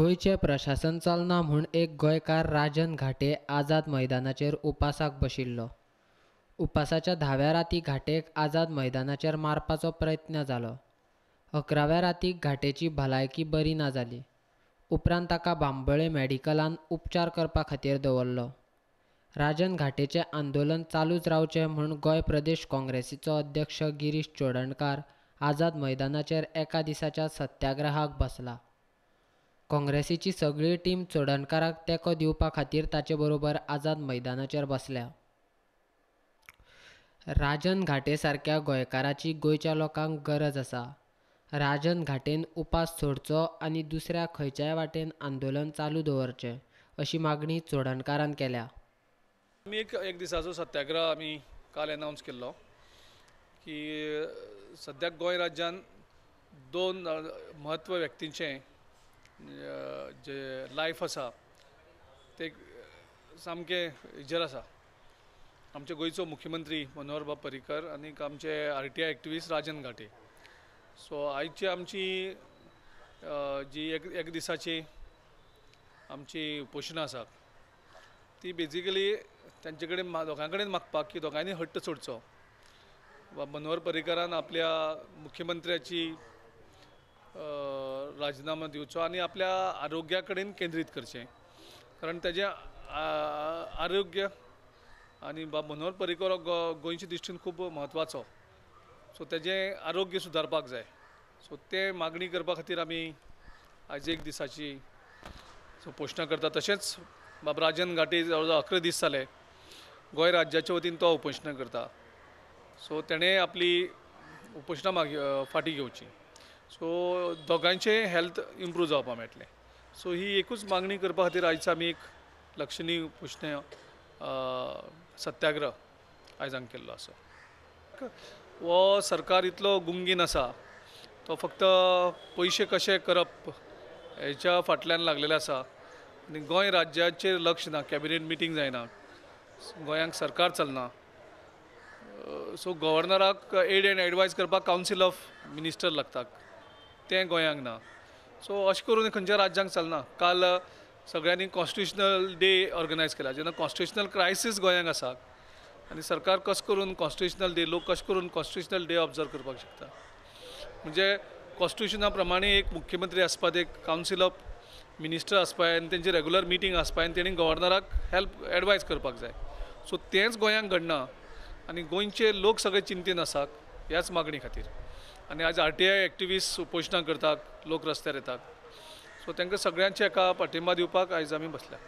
गोंयचें प्रशासन चलना म्हूण एक गोंयकार राजन घाटे आझाद मैदानाचेर उपासाक बशिल्लो. उपासाच्या 10व्या राती घाटेक आझाद मैदानाचेर मारपाचो प्रयत्न जालो. 11व्या रातीक घाटेची भलायकी बरी ना जाली. उपरांत ताका बांबोळे मेडिकलान उपचार करपा खातीर दवरलो. राजन घाटेचें आंदोलन चालूच रावचें म्हूण गोंय प्रदेश काँग्रेसीचो अध्यक्ष गिरीश चोडणकार आझाद मैदानाचेर एका दिसाच्या सत्याग्रहाक बसला. काँग्रेसीची सगळी टीम चोडणकाराक तेंको दिवपा खातीर ताचे बरोबर आझाद मैदानाचेर बसल्या. राजन घाटे सारक्या गोंयकाराची गोंयच्या लोकांक गरज आसा. राजन घाटेन उपास सोडचो आनी दुसऱ्या खंयच्याय वाटेन आंदोलन चालू दवरचें अशी मागणी चोडणकारान केल्या. आमी एक दिसाचो सत्याग्रह आमी काल अनावन्स केल्लो की सद्याक गोंय राज्यान दोन म्हत्व व्यक्तींचें जे लायफ आसा ते सामकें हेजेर आसा. आमचे गोंयचो मुख्यमंत्री मनोहर बाब पर्रीकर आनी आमचे RTI activist Rajan घाटे. सो आयची आमची जी एक दिसाची आमची उपोशणां आसा ती बेजिकली तांचे कडेन दोगां कडेन मागपाक की दोगांयनी हट्ट सोडचो. मनोहर पर्रीकरान आपल्या मुख्यमंत्र्याची राजिनामो दिवचो आनी आपल्या आरोग्या कडेन केंद्रीत करचें, कारण ताजें आरोग्य आनी बाब मनोहर पर्रीकर गोंयचे दृश्टीन खूब म्हत्वाचो. सो ताजें आरोग्य सुदारपाक जाय. सो तें मागणी करपा खातीर आमी आयज एक दिसाची उपोशणां करता. तशेंच बाब राजन घाटे जवळ जवळ 11 दीस जाले गोंय राज्याच्या वतीन तो उपोशणां करता. सो तेणें आपली उपोशणां फाटीं घेवची. सो दोगांयचें हेल्थ इम्प्रूव जावपाक मेळटलें. सो ही एकूच मागणी करपा खातीर आयज आमी एक लक्षणीय उपोशण सत्याग्रह आयज हांगा केल्लो आसा. हो सरकार इतलो गुंगीन आसा, तो फक्त पयशे कशे करप हेच्या फाटल्यान लागलेलो आसा आनी गोंय राज्याचेर लक्ष ना. कॅबिनेट मिटींग जायना, गोंयांक सरकार चलना. सो गव्हर्नराक एड एंड एडवायज करपाक कावन्सील ऑफ मिनिस्टर लागता, तें गोंयांक ना. सो अशें करून खंयच्या राज्यांक चलना. काल सगळ्यांनी कॉन्स्टिट्युशनल डे ऑर्गनायज केला, जेन्ना कॉन्स्टिट्युशनल क्रायसीस गोंयांक आसा आनी सरकार कशें करून कॉन्स्टिट्युशनल डे, लोक कशें करून कॉन्स्टिट्युशनल डे ऑब्जर्व करपाक शकता. म्हणजे कॉन्स्टिट्युशना प्रमाणे एक मुख्यमंत्री आसपा, एक कावन्सील ऑफ मिनिस्टर आसपा आनी तेंची रेगुलर मिटींग आसपा आनी तेणी गव्हर्नराक हेल्प एडवायज करपाक जाय. सो तेंच गोंयांक घडना आनी गोंयचे लोक सगळे चिंतेन आसात ह्याच मागणी खातीर. आनी आज RTI activist उपोशणां करतात, लोक रस्त्यार येतात. सो तांकां सगळ्यांचे एका पाठिंबा दिवपाक आयज आमी बसल्या.